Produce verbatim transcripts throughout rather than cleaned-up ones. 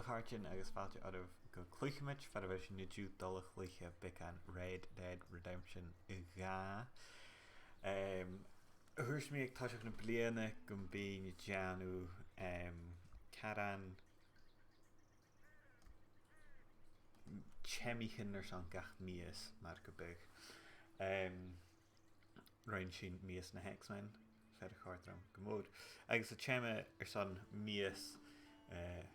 a chàirdean, agus fàilte oirbh gu Cluicheamaid, far a bheil sinn an-diugh a' dol a chluich beagan Red Dead Redemption a dhà. Em, thuirt mi aig toiseach na bliadhna gum bithinn a' dèanamh, em, caran teamaidhean airson gach mìos, mar gum biodh. Em, rinn sinn mìos na h-X-Men, fear a chòrd rium gu mòr. Agus an teama airson mìos, eh,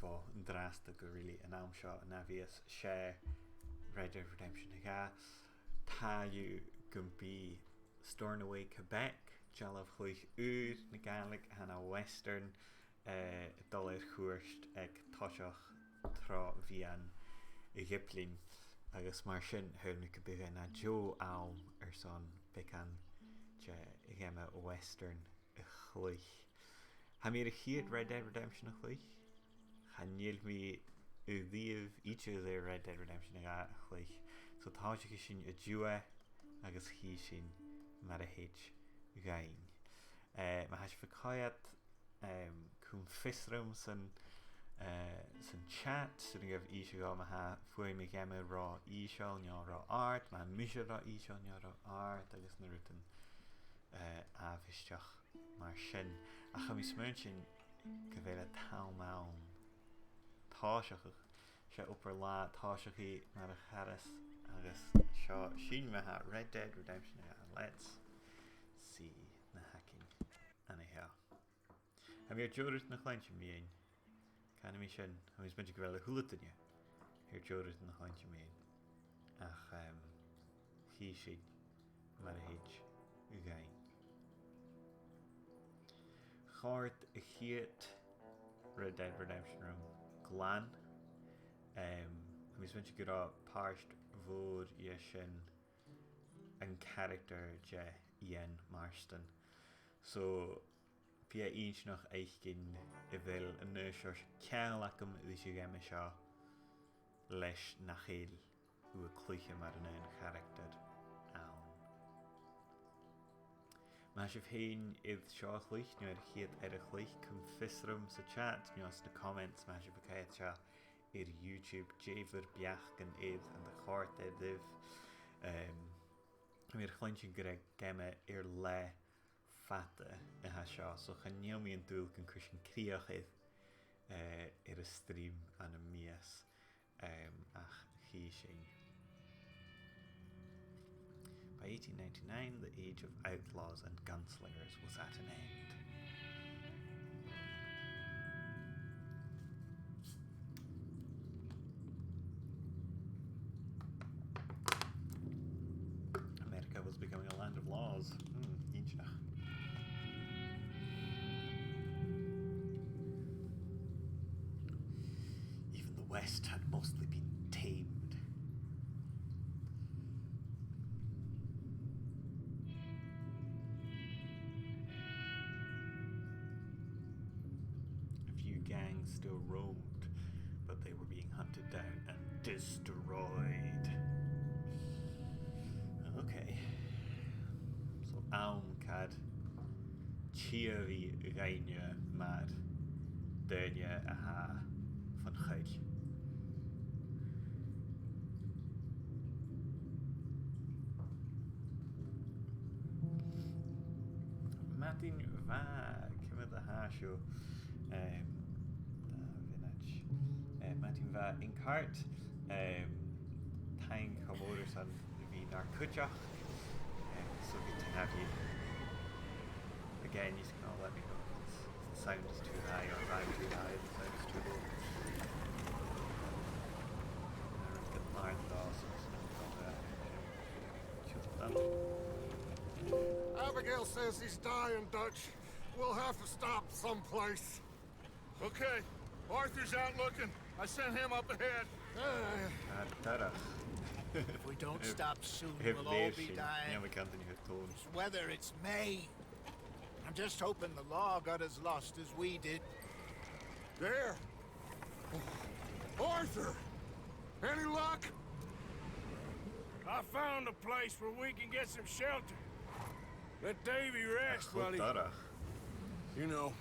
bho an-dràsta gu really an àm seo an ath-mhìos, 's e Red Dead Redemption a dhà. Tha thu gum bi Stornoway Quebec, dealbh-chluich ùr na Gàidhlig, tha e na western, eh, a' dol air chuairt aig toiseach tro mheadhan a' Ghiblein, agus mar sin, shaoil mi gum biodh e na deagh àm airson beagan de gheama western a chluich. Tha mi air a' chiad Red Dead Redemption a chluich. Chan eil mi a-riamh idir air Red Dead Redemption a dhà a chluich. So tòisichidh sinn an-diugh e agus chì sinn mar a thèid dhuinn. Eh, ma tha sibh a' coimhead, em, cùm fios rium san, eh, san chat, 's urrainn dhuibh innse dhomh ma tha fuaim a' gheama ro ìosal no ro àrd, ma tha mise ro ìosal no ro àrd, agus na rudan, eh, àbhaisteach mar sin. Ach tha mi a' smaointinn gu bheil an t-àm ann tòiseachadh. 'S e obair-latha tòiseachaidh mar a chanas, agus seo sinn ma-thà, Red Dead Redemption a dhà. Let's see na th' againn an seo. Tha mi air deagh rud a chluinntinn mu dheidhinn. Canaidh mi sin, tha mi a' smaointinn gu bheil a h-uile duine air deagh rud a chluinntinn mu dheidhinn. Ach, em, chì sinn mar a thèid dhuinn. Chòrd a' chiad Red Dead Redemption rium glan. Em, tha mi a' smaointinn gun robh pàirt mhòr dhe sin an character de Ian Marston. So, bidh e inntinneach fhaicinn a bheil an aon seòrsa ceangal agam ris a' gheama seo leis nach eil thu a' cluiche mar an aon character ann. Ma tha sibh fhèin air seo a chluich, no air a' chiad fhear a chluich, cùm fios rium sa chat, no sna comments, ma tha sibh a' coimhead seo air YouTube, dè bhur beachdan air, an do chòrd e ribh. Em, tha mi air cluinntinn gur e geama air leth fada a tha seo, so chan eil mi an dùil gun cuir sinn crìoch air, eh, air an stream ann am mìos, em, ach chì sinn. By eighteen ninety-nine, the age of outlaws and gunslingers was at an end. America was becoming a land of laws. Hmm, inntinneach. Even the West had mostly been tamed. A few gangs still roamed, but they were being hunted down and destroyed. Okay. So, àm car tìoraidh dhaoine mar daoine a tha fon choille. Madainn mhath, ciamar a tha sibh? Em, dà mhionaid. Eh, madainn mhath, Inkheart. Em, taing cho mòr airson a bhith nar cuideachd. Em, so good to have you. Again, you can all let me know if it's, the sound is too high or if I'm too high, the sound is too low. Air an làr an dòigh, so it's not, uh, just done. Abigail says he's dying, Dutch. We'll have to stop someplace. Okay, Arthur's out looking. I sent him up ahead. Eh. Ar tarach. If we don't stop soon, we'll all be dying. Nì mi ceann duine air tòin. It's weather, it's May. I'm just hoping the law got as lost as we did. There. Arthur! Any luck? I found a place where we can get some shelter. Let Davy rest while he, you know.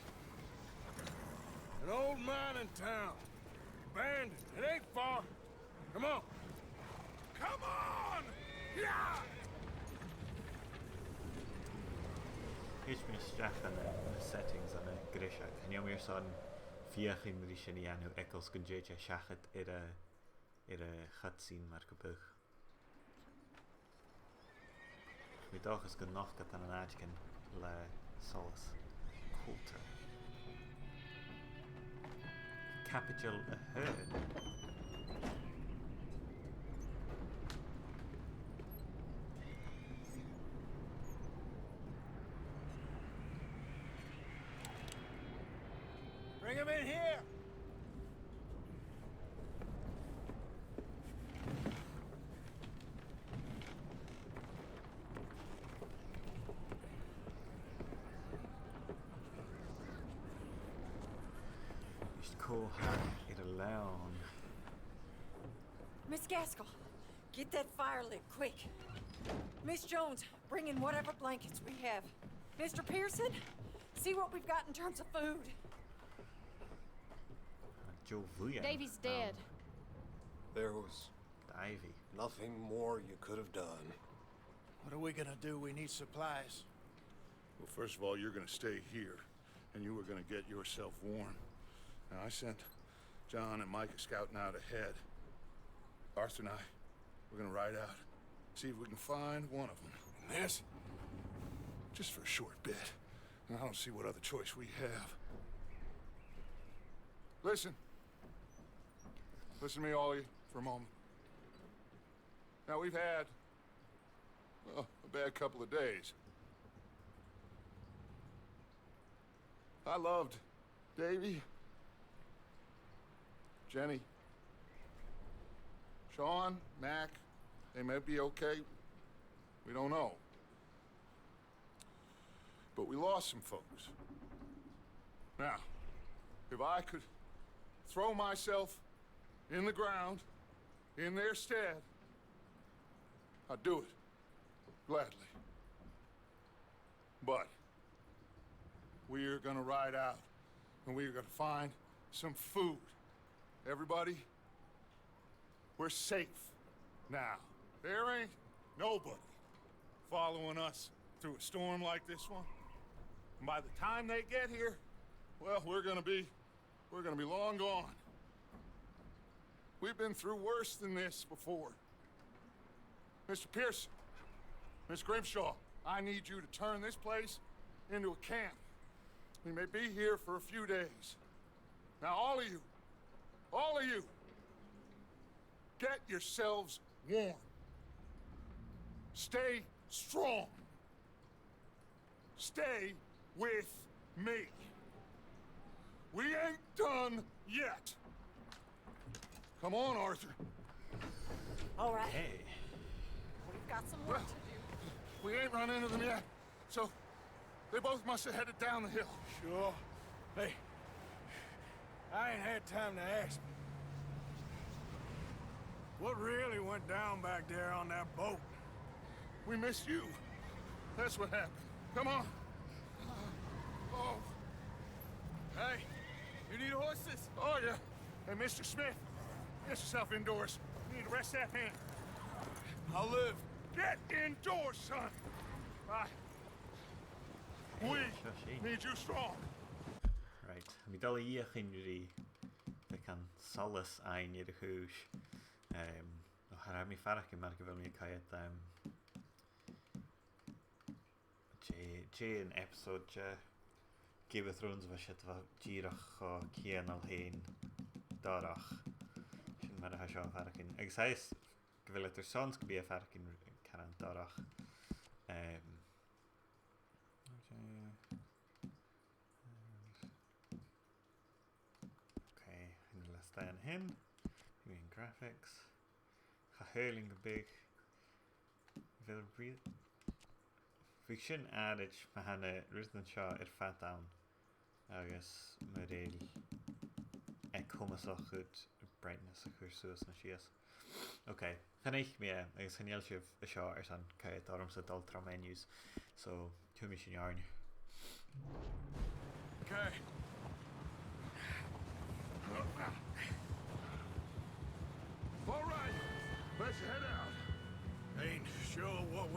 An old mining town. Band, it ain't far. Come on. Come on! Yeah! Thèid mi a-steach dha na, na settings anns a' ghreiseag. Chan eil mi airson feuchainn ri sin a dhèanamh, eagal 's gun tèid e seachad air a', air a' chutscene mar gum biodh. Tha mi an dòchas gun nochd iad ann an àiteigin le solas coltach. Caibidil a h-aon. Bring him in here! Is cò tha air an leann? Miss Gaskell, get that fire lit quick. Miss Jones, bring in whatever blankets we have. Mister Pearson, see what we've got in terms of food. Joe Vuyan. Davy's dead. There was Davy. Nothing more you could have done. What are we gonna do? We need supplies. Well, first of all, you're gonna stay here, and you are gonna get yourself warm. Now, I sent John and Micah scouting out ahead. Arthur and I, we're gonna ride out, see if we can find one of them. And this? Just for a short bit. And I don't see what other choice we have. Listen. Listen to me, all of you, for a moment. Now, we've had, well, a bad couple of days. I loved Davy, Jenny, Sean, Mac. They may be okay. We don't know. But we lost some folks. Now, if I could throw myself in the ground in their stead, I'd do it gladly. But we're gonna ride out and we're gonna find some food. Everybody, we're safe now. There ain't nobody following us through a storm like this one. And by the time they get here, well, we're gonna be, we're gonna be long gone. We've been through worse than this before. Mister Pearson, Miss Grimshaw, I need you to turn this place into a camp. We may be here for a few days. Now, all of you, all of you, get yourselves warm. Stay strong. Stay with me. We ain't done yet. Come on, Arthur. All right. Hey. We've got some work to do. Well, we ain't run into them yet. So, they both must have headed down the hill. Sure. Hey, I ain't had time to ask. What really went down back there on that boat? We missed you. That's what happened. Come on. Oh. Hey, you need horses? Oh, yeah. Hey, Mister Smith, get yourself indoors. You need to rest that hand. I'll live. Get indoors, son. Bye. We need you strong. Right. Tha mi a' dol a dh'fheuchainn ri beagan solas fhaighinn air a' chùis. Em, o, cha robh mi a' faireachdainn mar gu bheil mi a' coimhead, em, dè, dè an episode de Game of Thrones a bha siud, bha dìreach cho cianail fhèin dorch. Sin mar a tha seo a' faireachdainn. Agus tha fhios gu bheil iad airson 's gum bi e a' faireachdainn car dorch. Em, ok, chan eil e stèidhichte an sin. Bidh mi an graphics. Cha shaoil mi gum biodh, bheil ri-, bhiodh sin àraid ma tha na rudan seo air fad ann. Agus mura h-eil e comasach dhut brightness a chur suas no sìos. Ok, chan fhaic mi e, agus chan eil sibh an seo airson coimhead ormsa dol tro menus. So, cuiridh mi sin oirnn. Ok.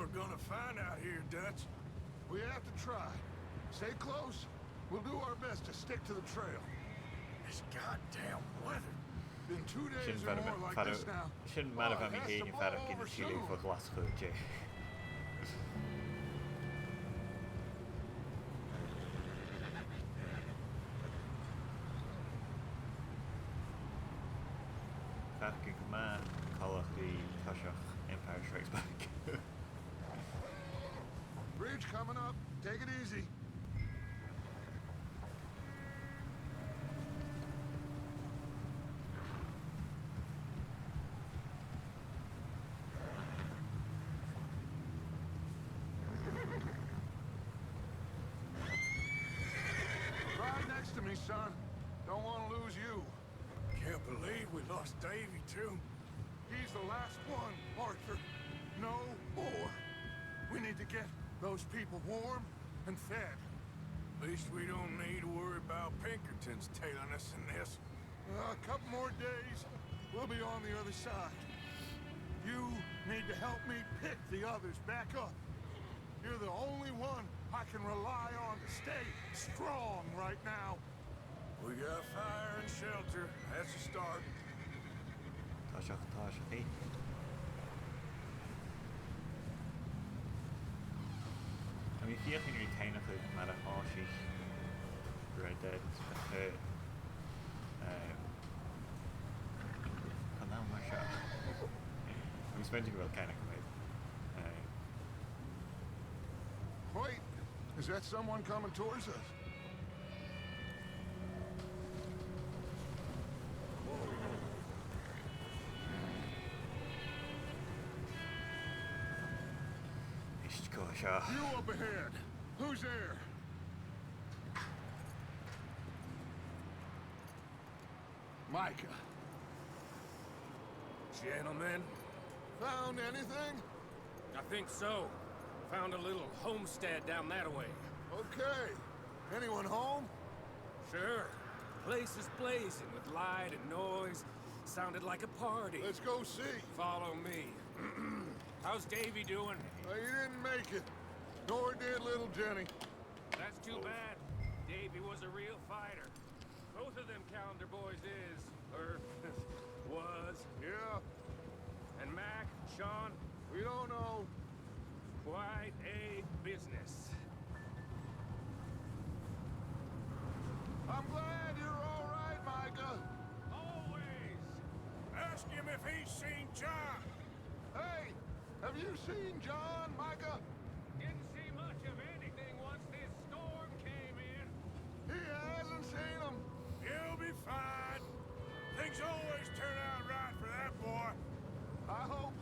We're gonna find out here, Dutch. We have to try. Stay close. We'll do our best to stick to the trail. This goddamn weather. Been two days or more like this now. Sin mar a bha mi fhèin a' faireachdainn a' sileadh bho Ghlaschu, Dè. Faireachdainn gu math coltach ri toiseach Empire Strikes Back. Bridge coming up. Take it easy. Ride next to me, son. Don't want to lose you. Can't believe we lost Davy, too. He's the last one, Arthur. No more. We need to get those people warm and fed. At least we don't need to worry about Pinkertons tailing us in this. A couple more days, we'll be on the other side. You need to help me pick the others back up. You're the only one I can rely on to stay strong right now. We got fire and shelter. That's a start. Toiseach, toiseach, eh? Tha mi a' feuchainn ri cuimhneachadh mar a thòisich Red Dead a' coimhead, eh, chan ann mar seo. Tha mi a' smaointinn gu bheil cuimhne agam air. Eh, Wait, is that someone coming towards us? Ist, cò seo? You up ahead. Who's there? Micah. Gentlemen. Found anything? I think so. Found a little homestead down that way. Okay. Anyone home? Sure. Place is blazing with light and noise. Sounded like a party. Let's go see. Follow me. How's Davy doing? Uh, he didn't make it. Nor did little Jenny. That's too bad. Davy was a real fighter. Both of them Calendar boys is, or was. Yeah. And Mac, Sean? We don't know. Quite a business. I'm glad you're all right, Micah. Always. Ask him if he's seen John. Hey, have you seen John, Micah? Didn't see much of anything once this storm came in. He hasn't seen 'em. You'll be fine. Things always turn out right for that boy. I hope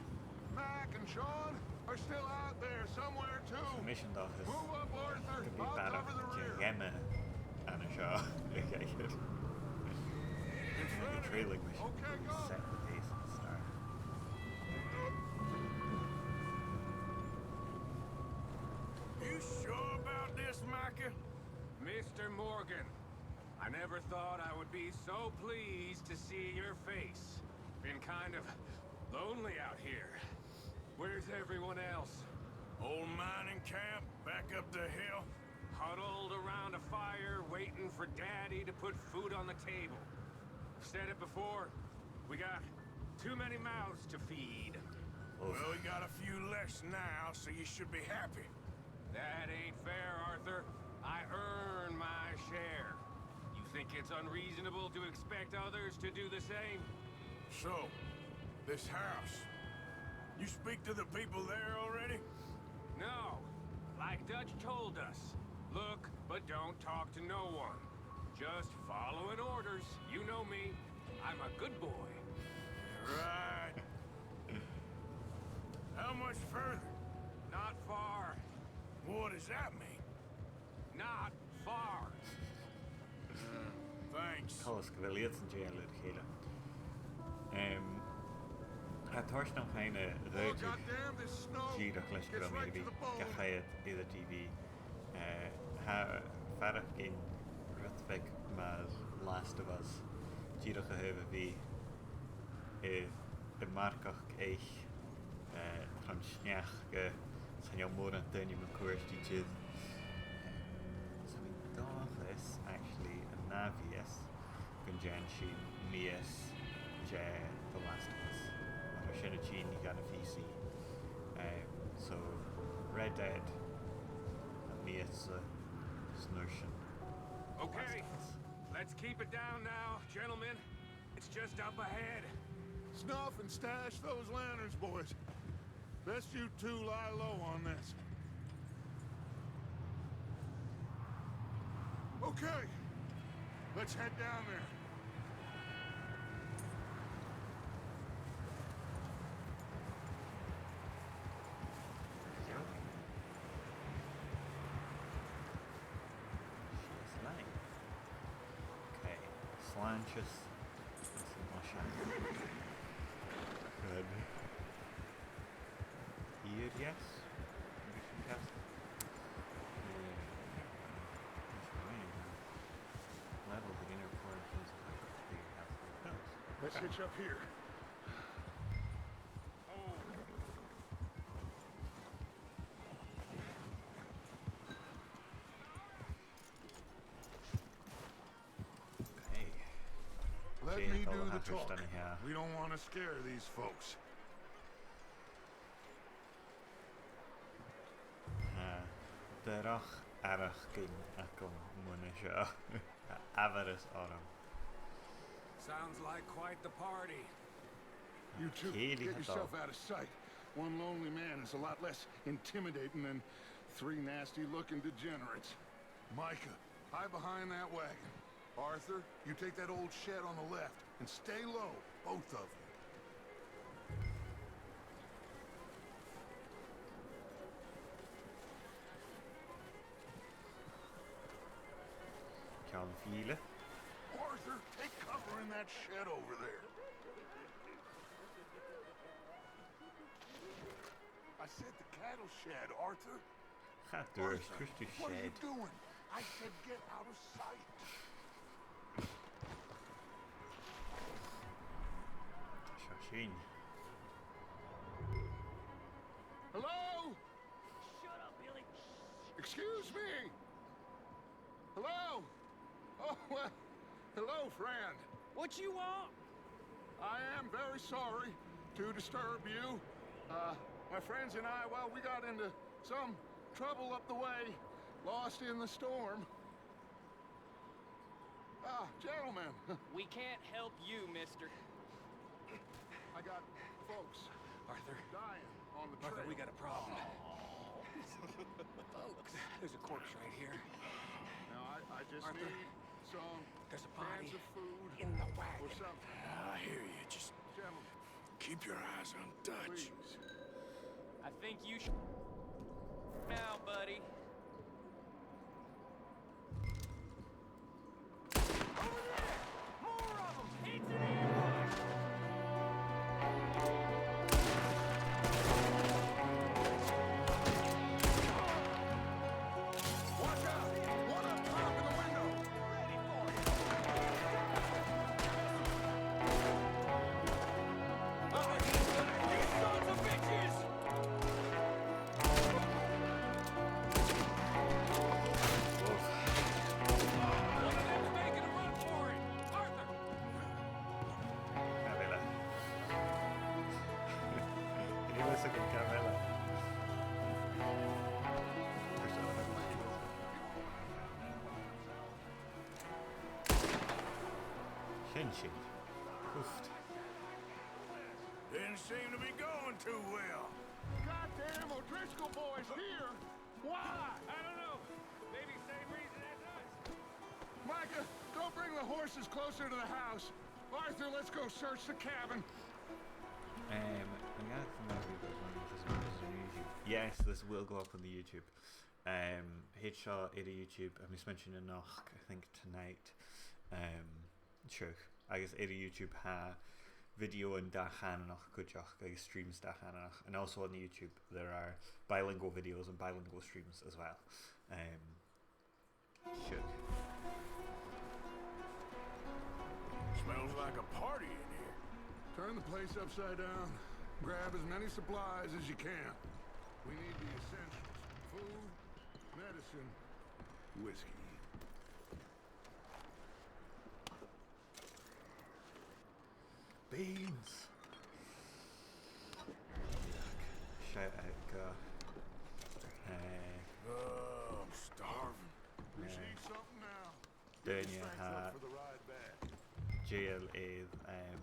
Mac and Sean are still out there somewhere, too. Mission dòchas. Move up, Arthur. Gum bi barrachd de gheama ann an seo. Okay, good. In front of you. Okay, go. Set the pace and start. You sure about this, Micah? Mister Morgan, I never thought I would be so pleased to see your face. Been kind of lonely out here. Where's everyone else? Old mining camp, back up the hill. Huddled around a fire, waiting for Daddy to put food on the table. I've said it before, we got too many mouths to feed. Well, we got a few less now, so you should be happy. That ain't fair, Arthur. I earn my share. You think it's unreasonable to expect others to do the same? So, this house. You speak to the people there already? No. Like Dutch told us, look, but don't talk to no one. Just following orders. You know me. I'm a good boy. Right. How much further? Not far. What does that mean? Not far. Uh, thanks. Coltas gu bheil iadsan dèidheil air a chèile. Em, tha e a' toirt nam chuimhne a' dol dìreach leis gu robh mi air a bhith ga choimhead air an TV. Eh, tha e a' faireachdainn rud beag mar Last of Us, dìreach a thaobh a bhith air, air marcachd eich, eh, tron t-sneachda, Chan eil mòran daoine mun cuairt idir. So bha mi an dòchas, actually, an ath mhìos, gun dèan sinn mìos de The Last of Us. Mar sin a' tighinn dhan a' P C. Um, so, Red Dead, am mìos, uh, is an uair sin The Last of Us. Okay, let's keep it down now, gentlemen. It's just up ahead. Snuff and stash those lanterns, boys. Best you two lie low on this. Okay, let's head down there. There we go. She's lying. Okay, slàinte is, is an uair sin. Good. Here, yes. Mission test. Yeah. That's right. Level the inner portions of the castle. Let's hitch up here. Okay. Let me do the talk. We don't want to scare these folks. Tha dorch fhaireachdainn agam mun a seo. Tha amharas orm. Sounds like quite the party. You two, get yourself out of sight. One lonely man is a lot less intimidating than three nasty-looking degenerates. Micah, hide behind that wagon. Arthur, you take that old shed on the left and stay low, both of you. Ceann fìdhle. Arthur, take cover in that shed over there. I said the cattle shed, Arthur. Arthur, what are you doing? I said get out of sight. Seo sinn. Hello? Shut up, Billy. Excuse me. Hello? Oh, well, hello, friend. What you want? I am very sorry to disturb you. Uh, my friends and I, well, we got into some trouble up the way, lost in the storm. Ah, gentlemen. We can't help you, mister. I got folks dying on the trail. Arthur, we got a problem. Folks. There's a corpse right here. Now, I, I just need some cans of food or something. Arthur, there's a body in the wagon. I hear you. Just keep your eyes on Dutch. Gentlemen, please. I think you should now, buddy. Over there! More of 'em! It's an ambush! Watch out! One up top in the window! Ready for it! Up against them, you sons of bitches! Sin sin. Oof. Didn't seem to be going too well. Goddamn O'Driscoll boys here! Why? I don't know. Maybe same reason as us. Micah, go bring the horses closer to the house. Arthur, let's go search the cabin. Um, I'm gonna come back to this one because this is on YouTube. Yes, this will go up on the YouTube. Um, thèid seo air a' YouTube, a' mhìos-mìos a-nochd, I think tonight. Um, sure. Agus air a' YouTube tha video an dà-chànanach cuideachd agus streams dà-chànanach. And also on the YouTube there are bilingual videos and bilingual streams as well. Um, sure. Smells like a party in here. Turn the place upside down. Grab as many supplies as you can. We need the essentials. Food, medicine, whiskey. Beans. Shout out gu, eh, Oh, I'm starving. We should eat something now. Get your strength up for the ride back. Daoine a tha dèidheil air, um,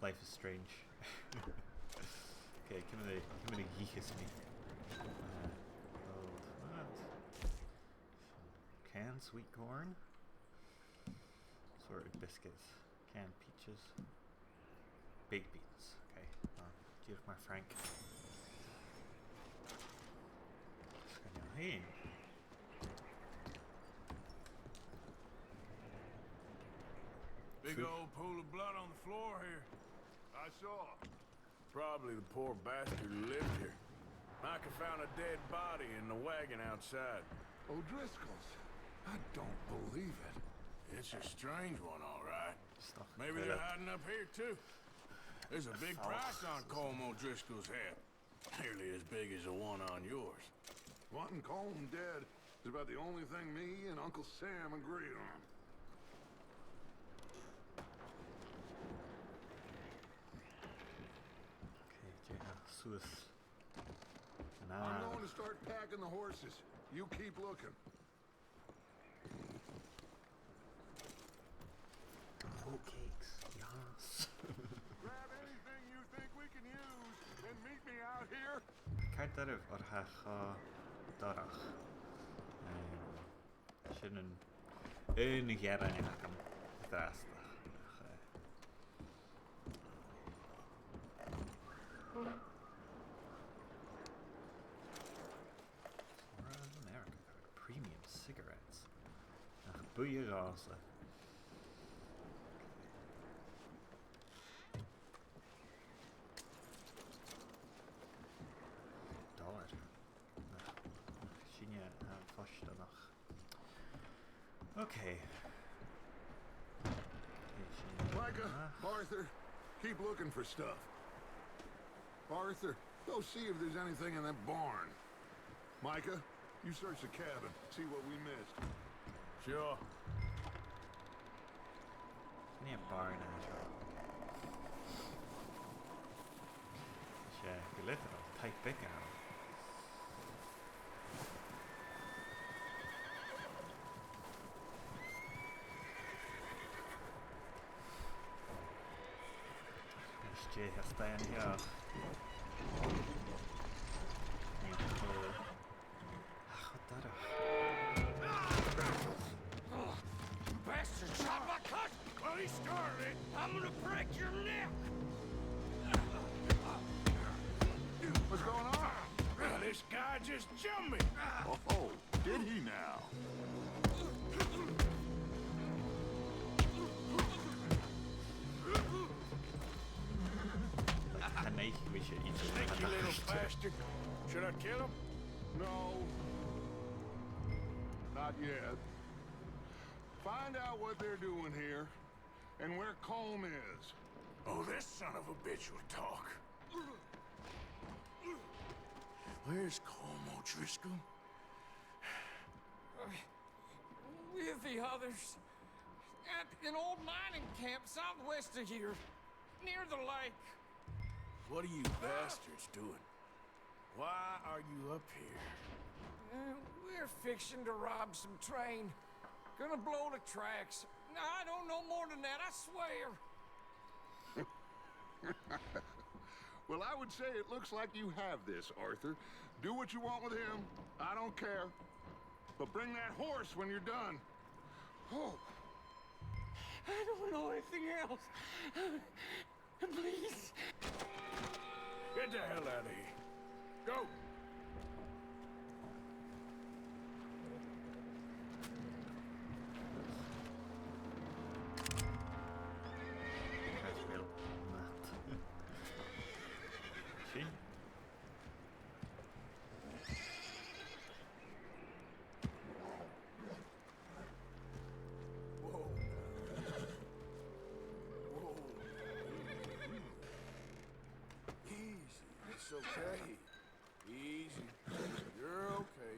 Life is Strange. Okay, ciamar a, ciamar a dh'itheas mi? Uh, oh, what? Canned sweet corn. Assorted biscuits. Canned peaches. Baked beans. Okay. Well, dìreach mar Frank. Sgoinneil fhèin. Big old pool of blood on the floor here. I saw. Probably the poor bastard who lived here. Micah found a dead body in the wagon outside. O'Driscoll's? I don't believe it. It's a strange one, all right. Maybe they're hiding up here, too. There's a big price on Colm O'Driscoll's head. Nearly as big as the one on yours. Wanting Colm dead is about the only thing me and Uncle Sam agree on. Okay, dìreach suas. I'm going to start packing the horses. You keep looking. Oatcakes, yes. Grab anything you think we can use and meet me out here. Càit an deach oirbh a bhith cho dorch? Um, sin an, an gearan a th' agam an-dràsta. Ach, eh. Around America, premium cigarettes. Ach, buidhe dhòmhsa. Dollar. Ach, sinne, uh, fortanach. Okay. Micah, Arthur, keep looking for stuff. Arthur, go see if there's anything in that barn. Micah, you search the cabin, see what we missed. Sure. Chan e barn a tha seo. 'S e, gu lèir, taigh beag a th' ann. Is dè tha a' stad an seo? Nì, eh, ach, a dh'aithghearr. Bastard, shot my cousin! Well, he started. I'm gonna break your neck! What's going on? This guy just jumped me! Oh, did he now? Chan fhaigh mi seo idir. Sneaky little bastard. Should I kill him? No. Not yet. Find out what they're doing here and where Colm is. Oh, this son of a bitch will talk. Where's Colm O'Driscoll? With the others. At an old mining camp southwest of here. Near the lake. What are you bastards doing? Why are you up here? Uh, we're fixing to rob some train. Gonna blow the tracks. I don't know more than that, I swear. Well, I would say it looks like you have this, Arthur. Do what you want with him. I don't care. But bring that horse when you're done. Oh. I don't know anything else. Please. Get the hell out of here. Go. Sin. Whoa. Whoa. Easy. Hey, easy. You're okay.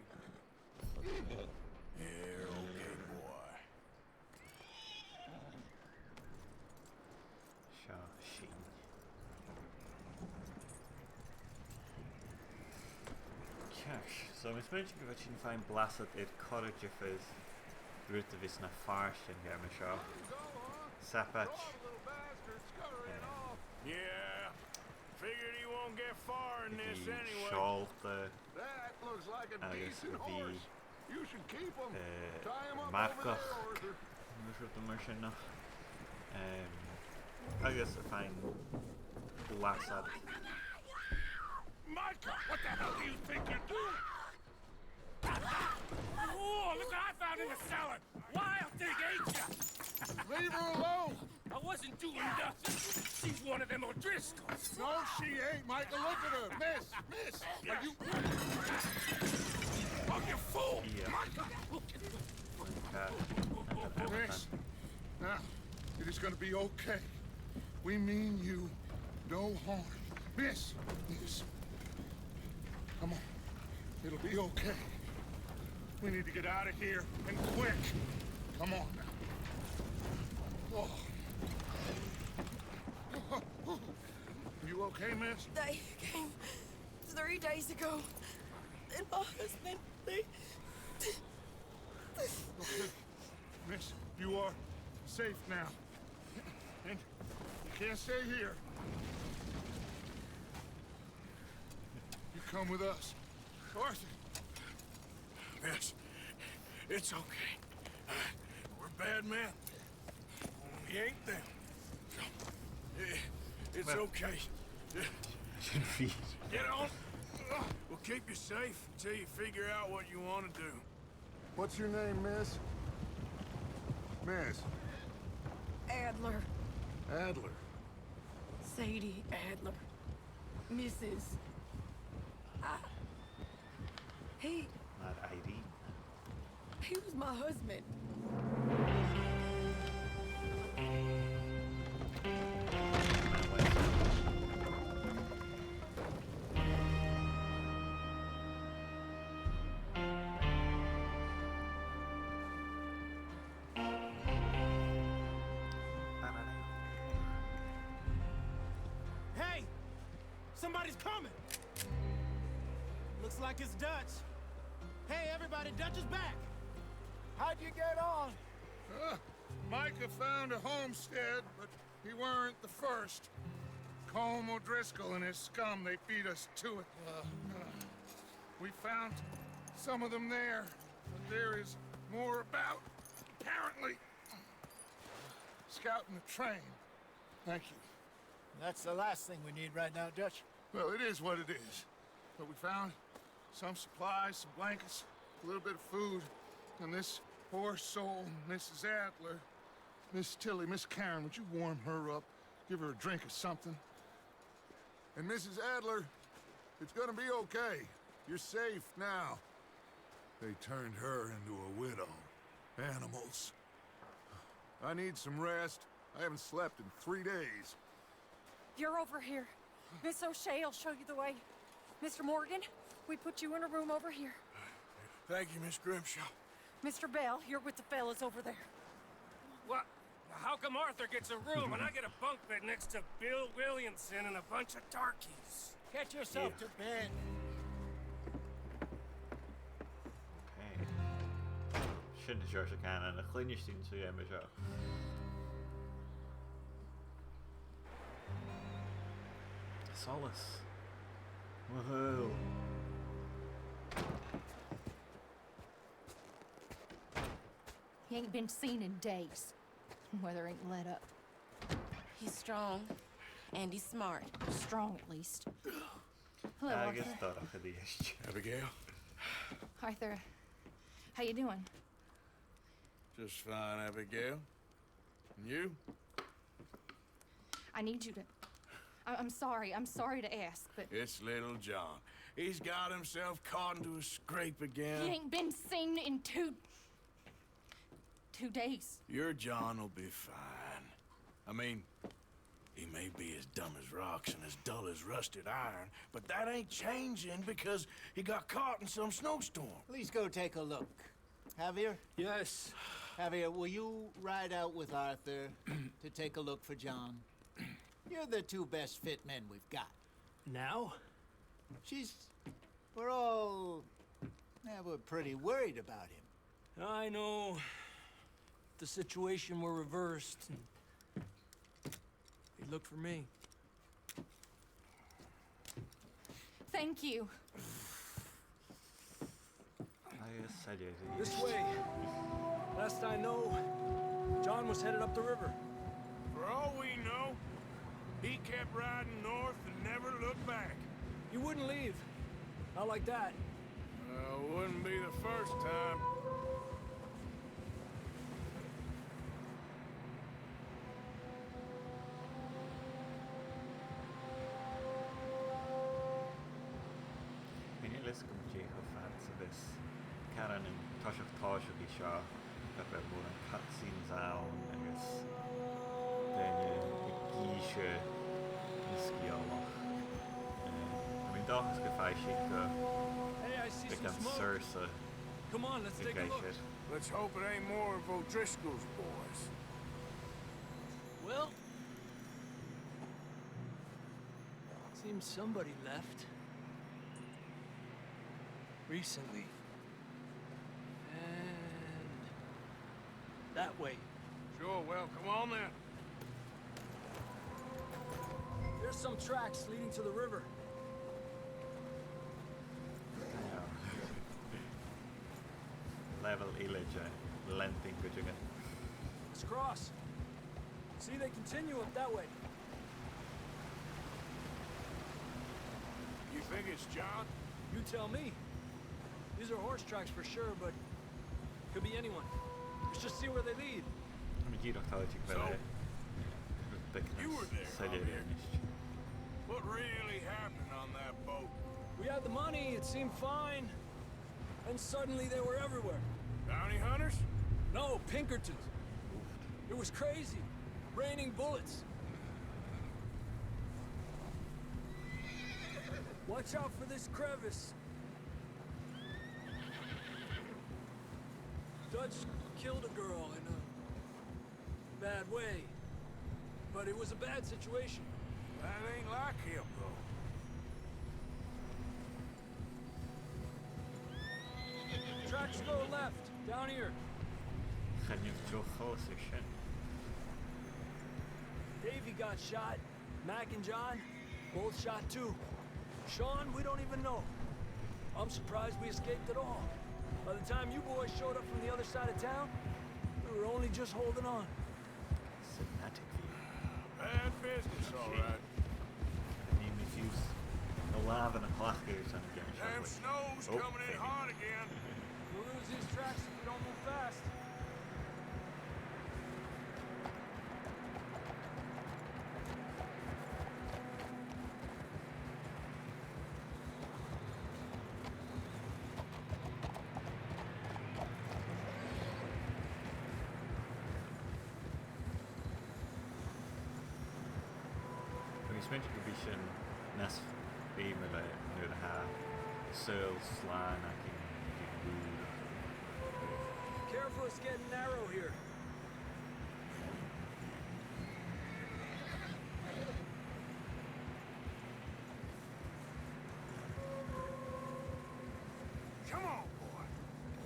You're okay, boy. Seo sinn. Ceart. So, tha mi a' smaointinn gu bheil sinn a' faighinn blasad air corra diofar rud a bhios na phàirtean dheth an seo. Sabaid. Yeah, figured he won't get far in this anyway. Seòlta. That looks like a decent horse. You should keep him. Eh, Tie him up over there, marcach. Arthur. Agus rud mar sin, nach? Em, agus a' faighinn blasad. Micah, what the hell do you think you're doing? Oh, look what I found in the cellar! Wild thing, ain't ya? Leave her alone! I wasn't doing nothing. She's one of them O'Driscolls. No, she ain't, Micah. Look at her. Miss, miss, are you... Oh, you fool! Yeah. Micah! Miss, now, it is gonna be okay. We mean you no harm. Miss, miss. Come on. It'll be okay. We need to get out of here, and quick. Come on now. Oh. You okay, miss? They came three days ago. And my husband, they... Okay. Miss, you are safe now. And you can't stay here. You come with us. Arthur! Miss, it's okay. We're bad men. We ain't them. It's okay. Well, should we? Get on. We'll keep you safe until you figure out what you want to do. What's your name, miss? Miss. Adler. Adler. Sadie Adler. Missus I, he... Not Irene. He was my husband. Hey! Somebody's coming! Looks like it's Dutch. Hey, everybody, Dutch is back! How'd you get on? Uh, Micah found a homestead, but he weren't the first. Colm O'Driscoll and his scum, they beat us to it. Uh, we found some of them there, but there is more about, apparently. Scouting the train. Thank you. That's the last thing we need right now, Dutch. Well, it is what it is. But we found some supplies, some blankets, a little bit of food, and this poor soul, Missus Adler. Miss Tilly, Miss Karen, would you warm her up? Give her a drink or something. And Missus Adler, it's gonna be okay. You're safe now. They turned her into a widow. Animals. I need some rest. I haven't slept in three days. You're over here. Miss O'Shea will show you the way. Mister Morgan, we put you in a room over here. Thank you, Miss Grimshaw. Mister Bell, you're with the fellas over there. What? How come Arthur gets a room and I get a bunk bed next to Bill Williamson and a bunch of darkies? Get yourself to bed. Okay. Sin an seòrsa cànan a chluinneas sinn sa gheama seo. Solas. Woohoo. He ain't been seen in days. Weather ain't let up. He's strong, and he's smart. Strong, at least. Hello, Arthur. Agus dorcha a-rithist. Abigail? Arthur, how you doing? Just fine, Abigail. And you? I need you to... I, I'm sorry. I'm sorry to ask, but... It's little John. He's got himself caught into a scrape again. He ain't been seen in two, two days. Your John will be fine. I mean, He may be as dumb as rocks and as dull as rusted iron, but that ain't changing because he got caught in some snowstorm. Please go take a look. Javier? Yes. Javier, will you ride out with Arthur to take a look for John? You're the two best fit men we've got. Now? She's... We're all... Yeah, we're pretty worried about him. I know. If the situation were reversed, he'd look for me. Thank you. This way. Last I know, John was headed up the river. For all we know, he kept riding north and never looked back. He wouldn't leave. Not like that. Well, wouldn't be the first time. Chan eil fhios agam dè cho fad 's a bhios caran an toiseach tòiseachaidh seo, gu bheil mòran cutscenes ann agus daoine ag innse na sgeulachd. Eh, tha mi an dòchas gum faigh sinn gu... Hey, I see some smoke. Beagan saorsa. Come on, let's take a look. Let's hope it ain't more of O'Driscoll's boys. Well, seems somebody left. Recently. And that way. Sure, well, come on then. There's some tracks leading to the river. Level eile de leantainn cuideachd. Let's cross. See, they continue up that way. You think it's John? You tell me. These are horse tracks for sure, but could be anyone. Let's just see where they lead. Tha mi dìreach toilichte gu bheil... So, you were there, Javier. What really happened on that boat? We had the money, it seemed fine. And suddenly they were everywhere. Bounty hunters? No, Pinkertons. It was crazy. Raining bullets. Watch out for this crevice. Dutch killed a girl in a bad way. But it was a bad situation. That ain't like him, though. Tracks go left, down here. Chan eil deagh chùis air sin. Davy got shot. Mac and John, both shot too. Sean, we don't even know. I'm surprised we escaped at all. By the time you boys showed up from the other side of town, we were only just holding on. Cinematic view. Bad business, all right. Chan eil mi fiù 's a' làmhan a' cleachdadh airson a' gheama seo. Damn snow's coming in hard again. We'll lose these tracks if we don't move fast. Agus 's mathaid gum bi sin nas fheumaile nuair a tha saoghal slàn againn gu bhith. Careful, it's getting narrow here. Come on, boy.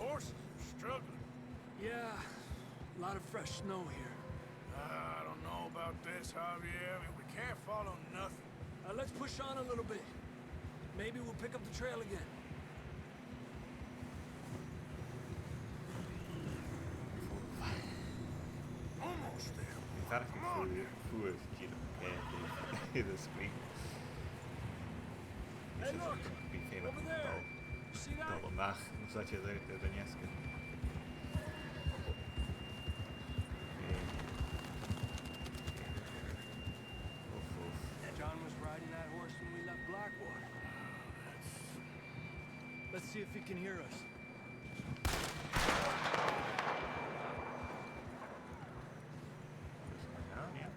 Horses are struggling. Yeah, a lot of fresh snow here. I don't know about this, Javier. I mean, we can't follow nothing. Uh, let's push on a little bit. Maybe we'll pick up the trail again. Almost there. Come on, now. Hey, look! Over there! See that? Dol a-mach, an seo, dè, dè, dè, dè, dè. Oof, oof. John was riding that horse when we left Blackwater. Let's see if he can hear us. There's one down, yeah.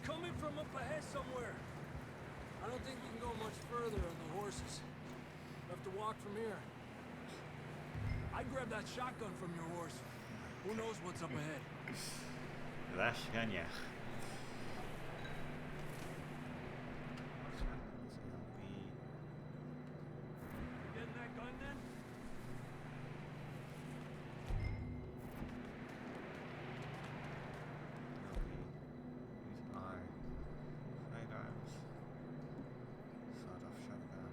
coming from up ahead somewhere. I don't think we can go much further on the horses. We'll have to walk from here. I'd grab that shotgun from your horse. Who knows what's up ahead? Leis gun each. Getting that gun then? Use our sidearms. Sawed-off shotgun.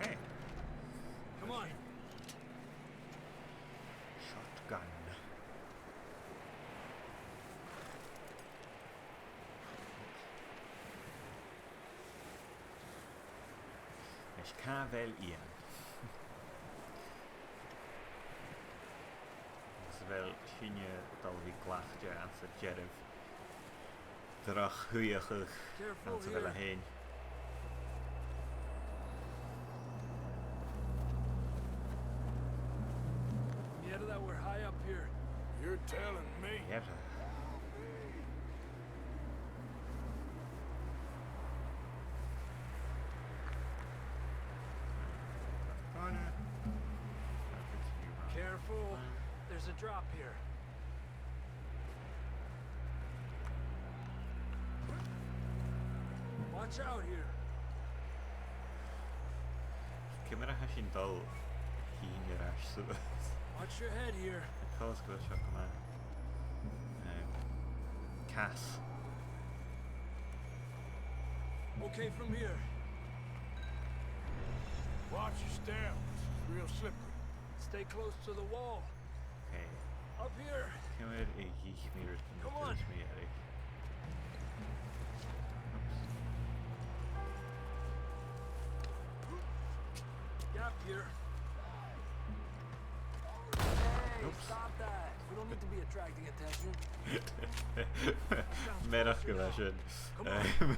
Okay. Come on. Shotgun. Is càit a bheil Iain? Is a bheil sinne a' dol a bhith glacte anns an dearbh droch shuidheachadh anns a bheil e fhèin. Mierda, we're high up here. You're telling me. Mierda. Careful. There's a drop here. Watch out here. Ciamar a tha sinn a' dol a thighinn air ais suas? Watch your head here. Tha coltas gu bheil seo gu math, um, cas. Okay, from here. Watch your step. It's real slippery. Stay close to the wall. Okay. Up here. Ciamar a dh'ith mi rud an... Come on. Dùirt mi air. Oops. Gap here. Hey, stop that. We don't need to be attracting attention. Mearachd gu bheil sin. Come on.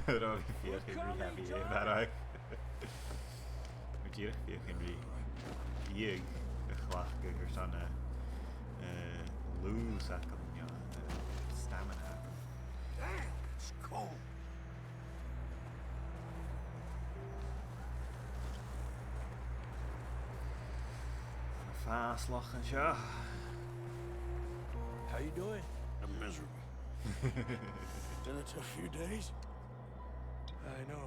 Mura bi fìor, we're coming, John. Mar a Dìreach feuch an rud a chleachdadh airson na, eh, lùths agam, you know, na stamina agam. Damn, it's cold. Fàs loch an seo. How you doing? I'm miserable. Been a tough few days. I know.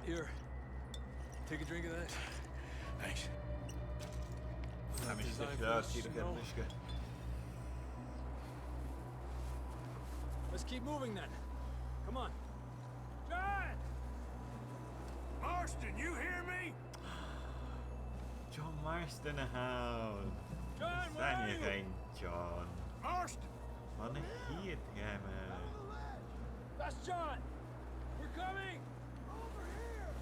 Here. Take a drink of that. Thanks. Tha mise deiseil air tilleadh air an uisge. Let's keep moving then. Come on. John! Marston, you hear me? John Marston a th' ann. John, where are you? John. Marston! Bhon a' chiad gheama. That's John! We're coming! Over here!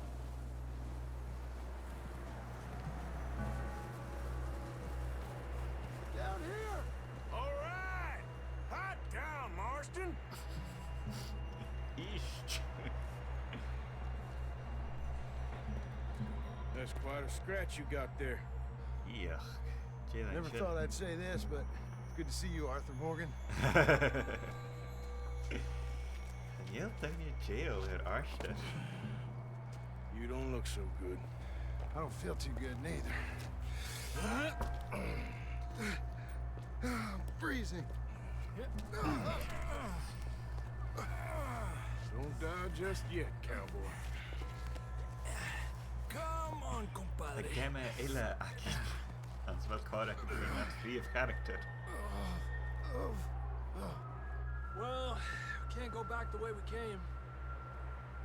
Down here! All right! Pipe down, Marston! Eesh. That's quite a scratch you got there. Yuck. Never thought I'd say this, but it's good to see you, Arthur Morgan. Chan eil duine dèidheil air Arthur. You don't look so good. I don't feel too good, neither. I'm freezing. Don't die just yet, cowboy. Come on, compadre. Tha geama eile againn. Anns a bheil còir againn a bhith mar phrìomh charactar. Well, we can't go back the way we came.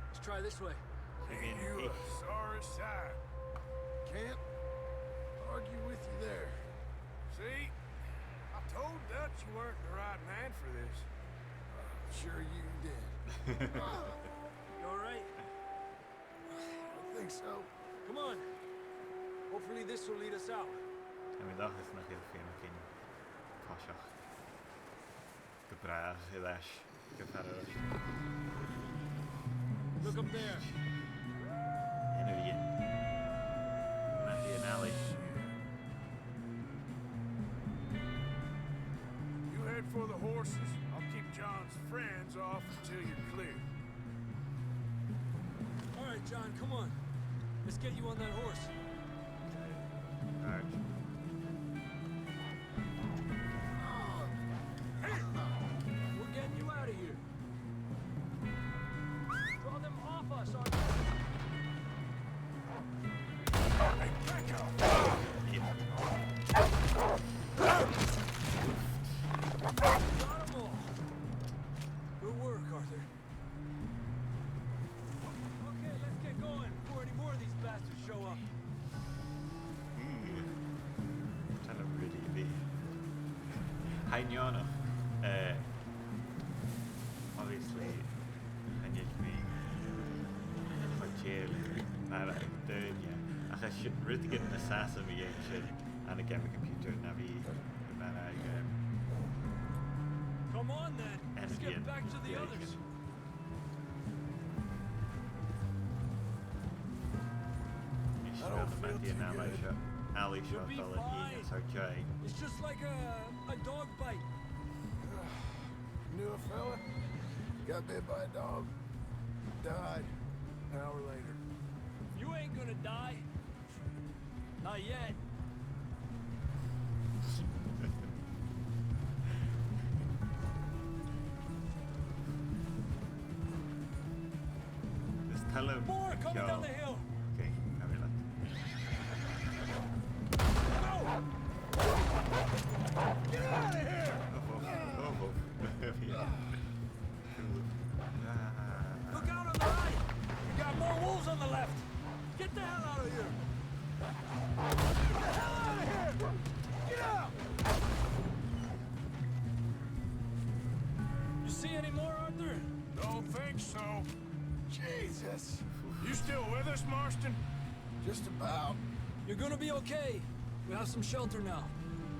Let's try this way. Ain't you a sorry sight? Can't argue with you there. See? I told Dutch you weren't the right man for this. Sure you did. You all right? I think so. Come on. Hopefully this will lead us out. Tha mi an dòchas nach eil feum againn coiseachd gu bràth air ais gu far air ais. Look up there. An uair sin. Nach e an alley. You head for the horse. Horses. I'll keep John's friends off until you're clear. All right, John, come on. Let's get you on that horse. All right. Hey! We're getting you out of here. Draw them off us, Arthur. Hey, back off. Got 'em all. Good work, Arthur. Okay, let's get going before any more of these bastards show up. Mm. Tha e really big. Tha e neònach. Eh, obviously, chan eil mi cho dèidheil air mar a tha daoine. Ach 's e rudeigin nas fhasa a bha mi a' dèanamh sin ann an geama computer na bha mi a' dèanamh, em, Come on then. Let's get back to the others. Is I don't feel too good. You'll be fine. It's just like a, a dog bite. Knew a fella, got bit by a dog, died an hour later. You ain't gonna die. Not yet. Is toil leam... More coming down the hill. Okay, chan eil e. Go! Get out of here! Oh, oh, oh, oh. Look out on the right! You got more wolves on the left! Get the hell out of here! Get the hell out of here! Get out! You see any more, Arthur? Don't think so. Jesus! You still with us, Marston? Just about. You're gonna be okay. We have some shelter now.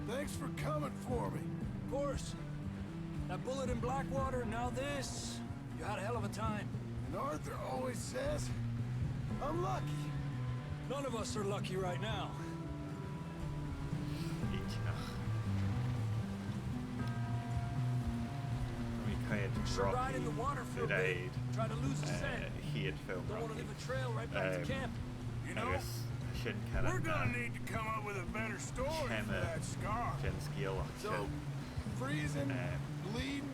Thanks for coming for me. Of course. That bullet in Blackwater, now this. You had a hell of a time. And Arthur always says I'm lucky. None of us are lucky right now. Should ride in the water for a bit. Try to lose the scent. Don't want to leave a trail right back to camp. You know, we're gonna need to come up with a better story for that scar. So, freezing, bleeding,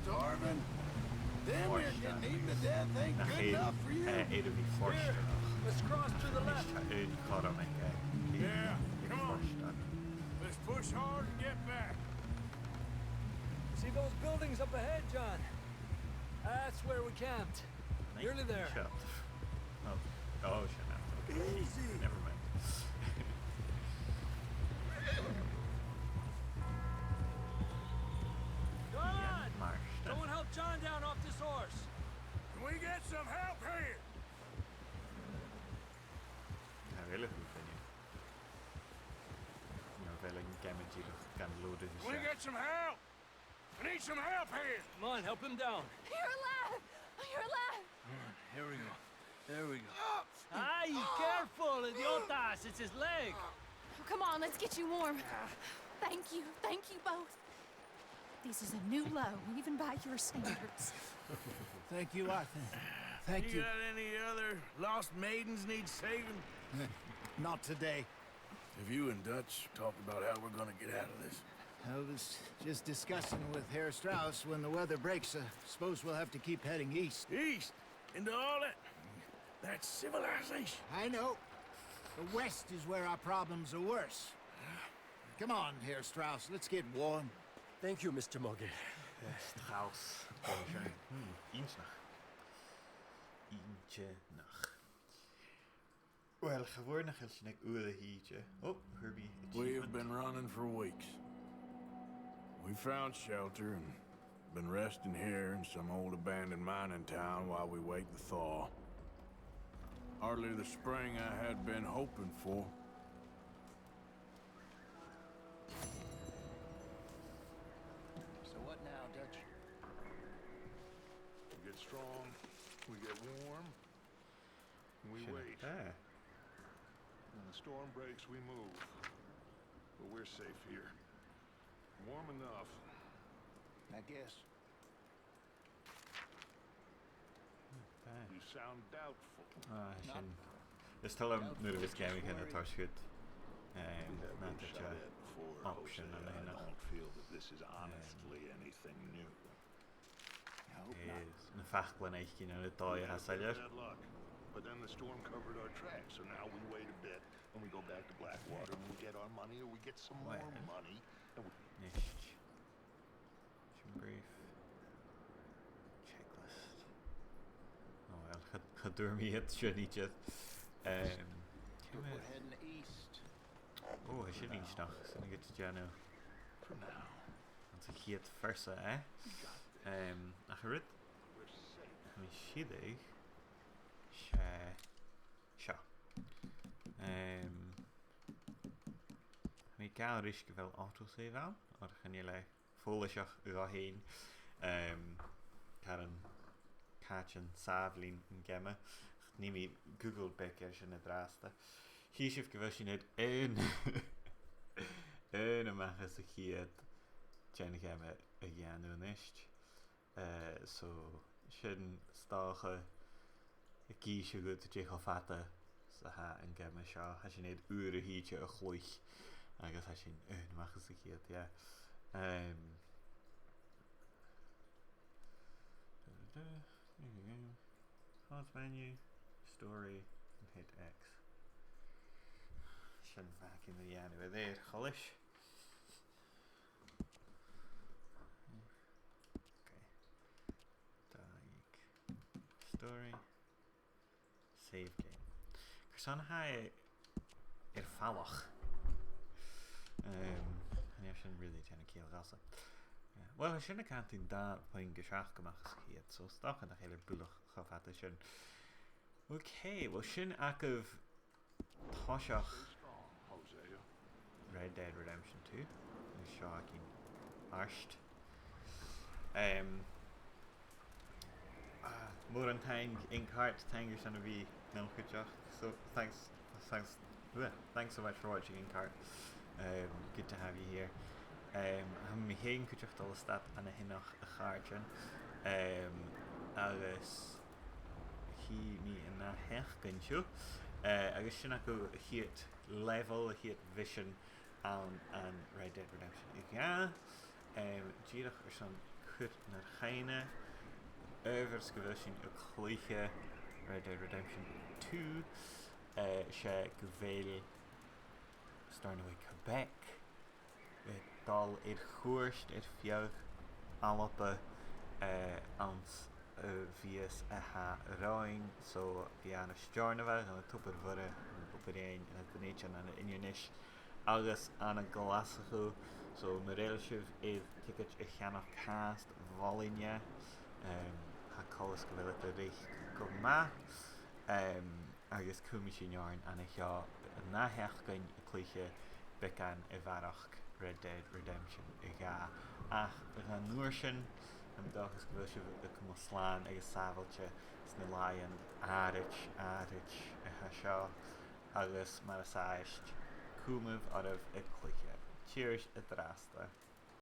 starving. Damn near getting eaten to death ain't good enough for you. Here, let's cross to the left. Yeah, come on. Let's push hard and get back. See those buildings up ahead, John? That's where we camped. Nearly there. Oh, oh, shut up. Okay. Easy. Never mind. Go on! Someone help John down off this horse. Can we get some help here? Tha e uile thu, Finnean. Nì mi fhìn an geama dìreach gan lùbadh. Can we get some help? I need some help here! Come on, help him down. You're alive! You're alive! All right, here we go. There we go. Aye, careful, idiotas! It's his leg! Oh, come on, let's get you warm. Thank you, thank you both. This is a new low, even by your standards. Thank you, Arthur. Thank you. You got any other lost maidens need saving? Not today. Have you and Dutch talked about how we're gonna get out of this? I was just discussing with Herr Strauss, when the weather breaks, I suppose we'll have to keep heading east. East? Into all that, that civilization? I know. The west is where our problems are worse. Come on, Herr Strauss, let's get warm. Thank you, Mister Moggy. Strauss. Hmm, inntinneach. Inntinneach. Uill, cha mhòr nach eil sinn aig uair a thìde. Oh, Herbie achievement. We have been running for weeks. We found shelter and been resting here in some old abandoned mining town while we wait the thaw. Hardly the spring I had been hoping for. So what now, Dutch? We get strong, we get warm, we wait. When the storm breaks, we move. But we're safe here. Warm enough I guess. You sound doubtful. Ah, sin. Is toil leam nuair a bhios geamaichean a' toirt siud. Um, not that you're option on the I don't feel that this is honestly anything new. I hope not. Is na faclan aig an dòigh a tha soilleir. Bad luck. But then the storm covered our tracks, so now we wait a bit and we go back to Blackwater and we get our money or we get some more money. And we... Nist. Mission brief. Checklist. Oh well, cha, cha d' fhuair mi iad sin idir. Um, we're heading east. Oh, tha sin inntinneach. Sin a' chiad dèanamh. For now. Anns a' chiad phearsa, eh? Um, ach a rud a tha mi a' sireadh, 's e seo. Um, tha mi a' gabhail ris gu bheil autosave ann, oir chan eil e follaiseach dhomh fhèin, um, caran càit an sàbhaladh an geama. Nì mi Google beag air sin an-dràsta. Chì sibh gu bheil sinn air aon, aon a-mach às a' chiad den gheama a dhèanamh a-nis. Eh, so, sin 's dòcha ag innse dhut dè cho fada 's a tha an geama seo. Tha sinn air uair a thìde a chluich, agus tha sinn aon a-mach às a' chiad, yeah. Um, da, da, da. Here we go. Pause menu, story, and hit X. Sin agaibh na dhèanamh air choileis. Okay. Dòigh. Story. Save game. Carson a tha e air falach? Um, chan eil sin really a' dèanamh ciall dhomhsa. Yeah. Well, tha sin a' cantainn dà phuing gu seachd a-mach às a' chiad, so 's dòcha nach eil e buileach cho fada sin. Okay, well, sin agaibh toiseach Red Dead Redemption two. Agus seo againn àrd. Um, ah, mòran taing, Inkheart, taing airson a bhith nam chuideachd. So, thanks, thanks, bleh, thanks so much for watching, Inkheart. Um, good to have you here. Um, tha mi fhìn cuideachd a' dol a stad an-sineach, a chàirdean. Um, agus chì mi an ath sheachdain sibh. Eh, agus sin agaibh a' chiad level, a' chiad mhisean ann an Red Dead Redemption two. Em, dìreach airson cur nur cuimhne, adhbhar 's gu bheil sinn a' cluiche Red Dead Redemption two, eh, 's e gu bheil Stornoway Quebec a' dol air chuairt air feadh Alba, eh, anns a' mhìos a tha romhainn, so bidh e ann an Steòrnabhagh, ann an Tobar Mhoire, ann an Obar Dheathain, ann an Dùn Èideann, ann an Inbhir Nis, agus ann an Glaschu. So mura h-eil sibh air ticead a cheannach, càit, mholainn e, em, tha coltas gu bheil iad a' reic gu math. Em, agus cumaidh sinn oirnn an seo an ath sheachdain a' cluiche beagan a bharrachd Red Dead Redemption two. Ach dhan uair sin, tha mi an dòchas gu bheil sibh a' cumail slàn agus sàbhailte sna làithean àraid, àraid a tha seo, agus mar as àbhaist, cumaibh oirbh a' cluiche. Cheers an-dràsta.